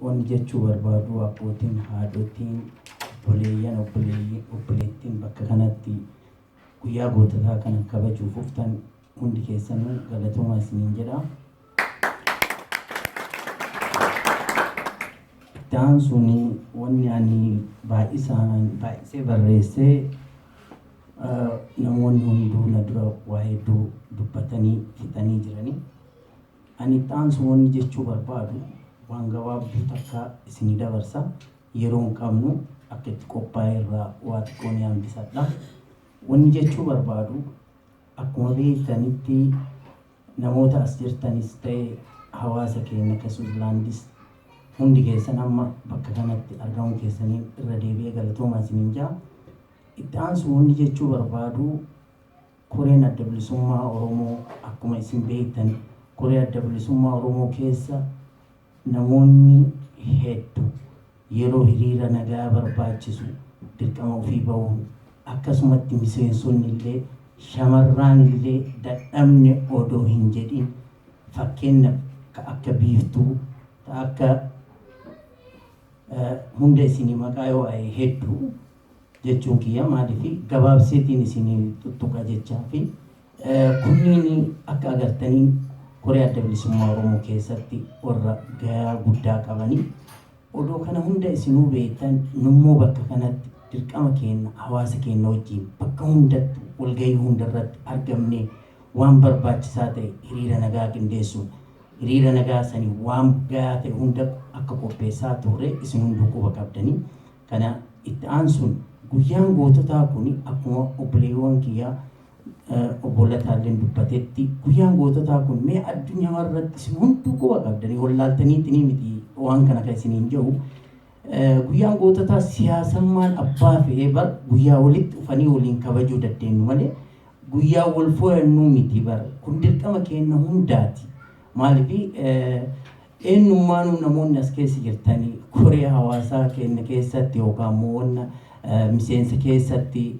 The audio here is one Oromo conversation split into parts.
Wanni jechuu barbaadu, abbootiin, haadhotiin, obboleeyyan, obboleettiin bakka kanatti guyyaa goototaa kana kabajuuf dhuftan hundi keessanuu galatoomaa isiniin jedha. Itti aansuun wanni ani baay'isee barreessee, namoonni hunduu na dura waa hedduu dubbatanii fixanii jiranii. Ani itti aansuun wanni jechuu barbaadu waan gabaabduu takka isinii dabarsa. Yeroo hin qabnu, akka itti qophaa'e irraa waa xiqqoo ni hambisadha. Wanni jechuu barbaadu, akkuma beektanitti, namoota as jirtanis ta'e hawaasa keenya akka Switzerlandis hundi keessan amma bakka kanatti argamuu keessaniin irra deebi'ee galatoomaa isiniin jaa. Itti aansuun wanni jechuu barbaadu, Koreen Adda Bilisummaa Oromoo, akkuma isin beektan, Koree Adda Bilisummaa Oromoo keessa namoonni heddu yeroo hiriira nagaa barbaachisu dirqama ofii bahuun, akkasumatti miseensonni illee, shamarraan illee dadhabne odoo hin jedhin, fakkeenyaaf ka akka Biiftuu, ka akka hunda isinii maqaa yoo a'e hedduu jechuun kiyya, maaliif gabaabseetiin isinii tuttuqa jechaa fi kunniin akka agartanii Koree Adda Bilisummaa Oromoo keessatti warra gahaa guddaa qabanii. Odoo kana hunda isinuu beektan, nummoo bakka kanatti dirqama keenya hawaasa keenya wajjin bakka hundatti walgahii hundarratti argamnee waan barbaachisaa ta'e hiriira nagaa qindeessuun, hiriira nagaa sanii waan gahaa ta'e hunda akka qopheessaa turre isin hunduu quba qabdanii. Kana itti aansuun guyyaan goototaa kun, akkuma obboleewwan kiyyaa obbo Lataalleen dubbatetti, guyyaan goototaa kun mee addunyaa irratti isin hunduu quba qabdanii wallaaltaniitinii miti waan kana kan isiniin jedhu. Guyyaan goototaa siyaasammaan abbaa fe'ee bar guyyaa walitti dhufanii waliin kabajuu dandeenyu malee guyyaa wal fo'annuu miti bar. Kun dirqama keenya hundaati. Maaliif, eenyummaanuu namoonni as keessa jirtanii koree hawaasaa keenya keessatti yookaan immoo wanna miseensa keessatti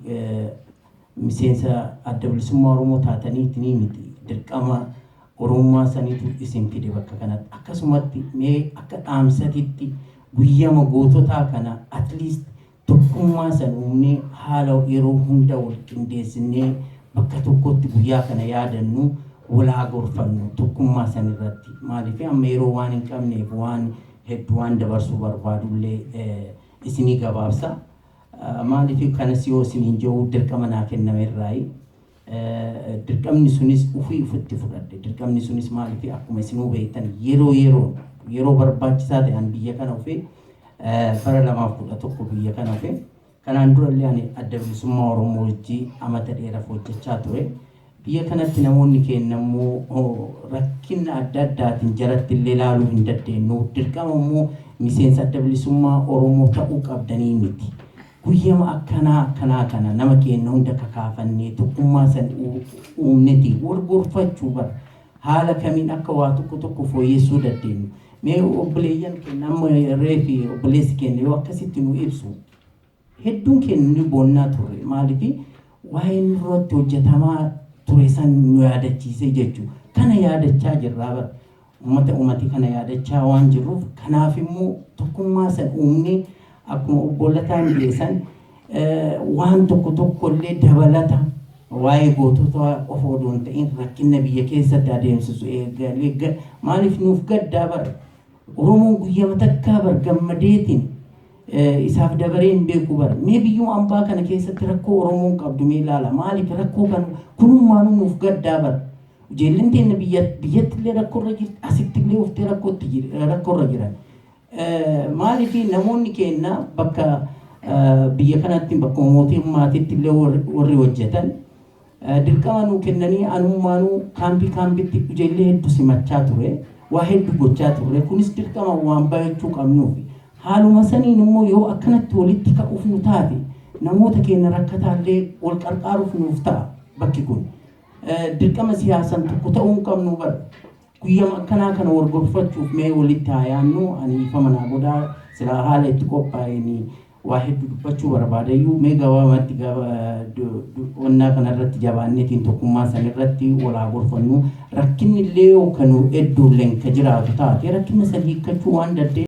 miseensa Adda Bilisummaa Oromoo taataniitinii miti, dirqama Oromummaa saniitu isin fide bakka kanatti. Akkasumatti mee akka dhaamsatitti guyyama goototaa kana at least tokkummaa san uumnee, haala yeroo hunda wal qindeessinee bakka tokkotti guyyaa kana yaadannu, walaa gorfannu tokkummaa san irratti. Maaliif, amma yeroo waan hin qabneef waan hedduu waan dabarsuu barbaadullee isinii gabaabsa. Maaliif kanas yoo isiniin jiru, dirqama naa kenname irraayi. Dirqamni sunis ufii ufitti fudhadhe. Dirqamni sunis maaliif, akkuma isinuu beektan, yeroo yeroo yeroo barbaachisaa ta'an biyya kana ufee bara 2011 biyya kana ufee. Kanaan durallee ani Adda Bilisummaa Oromoo wajjii amata dheeraaf hojjechaa ture. Biyya kanatti namoonni keenya immoo rakkina adda addaatiin jaratti illee ilaaluu hin dandeenyu. Dirqama immoo miseensa Adda Bilisummaa Oromoo ta'uu qabdanii miti. Guyyama akkanaa akkanaa kana nama keenya hunda kakaafannee, tokkummaa san uumneti wal gorfachuu bara haala kamiin akka waa tokko tokko fooyyessuu dandeenyu. Mee obboleeyyan keenya amma reefi obboleessi keenya yoo akkasitti nu ibsu, hedduun keenya ni boonnaa turre. Maaliif, waa'ee nurratti hojjetamaa ture san nu yaadachiisee jechuudha. Kana yaadachaa jirraa bara. Uummata uummati kana yaadachaa waan jirruuf, kanaaf immoo tokkummaa san uumnee, akkuma obbo Lataan jedhe, waan tokko tokko illee dabalata waa'ee gootota qofa odoo hin ta'in rakkina biyya keessatti adeemsisu eegalee. Maaliif, nuuf gaddaa bara. Oromoon guyyaa takkaa bar gammadeetiin isaaf dabaree hin beeku bara. Mee biyyuma ambaa kana keessatti rakkoo Oromoon qabdu mee ilaala. Maaliif, rakkoo kan kunummaanuu nuuf gaddaa bara. Ijoolleen teenya biyyatti illee rakkoo irra jirti, asitti illee uftee rakkoo irra jiran. Maaliif, namoonni keenya bakka biyya kanatti bakka mootummaatitti illee warri hojjetan dirqama nuu kennanii, anummaanuu kaampii kaampitti ijoollee hedduu simachaa ture, waa hedduu gochaa turre. Kunis dirqama waan bayachuu qabnuufi. Haaluma saniin immoo yoo akkanatti walitti ka'uuf nu taate, namoota keenya rakkataallee wal qarqaaruuf nuuf ta'a bakki kun. Dirqama siyaasan tokko ta'uu hin qabnu bara. Guyyama akkanaa kana wal gorfachuuf mee walitti haa yaannu. Ani ifa manaa godhaa, silaa haala itti qophaa'een waa hedduu dubbachuu barbaadayyuu, mee gabaabumatti onnaa kanarratti jabaanneetiin tokkummaa san irratti wal haa gorfannu. Rakkinni illee yoo kanu hedduulleen ka jiraatu taate, rakkina san hiikkachuu waan dandeenyu.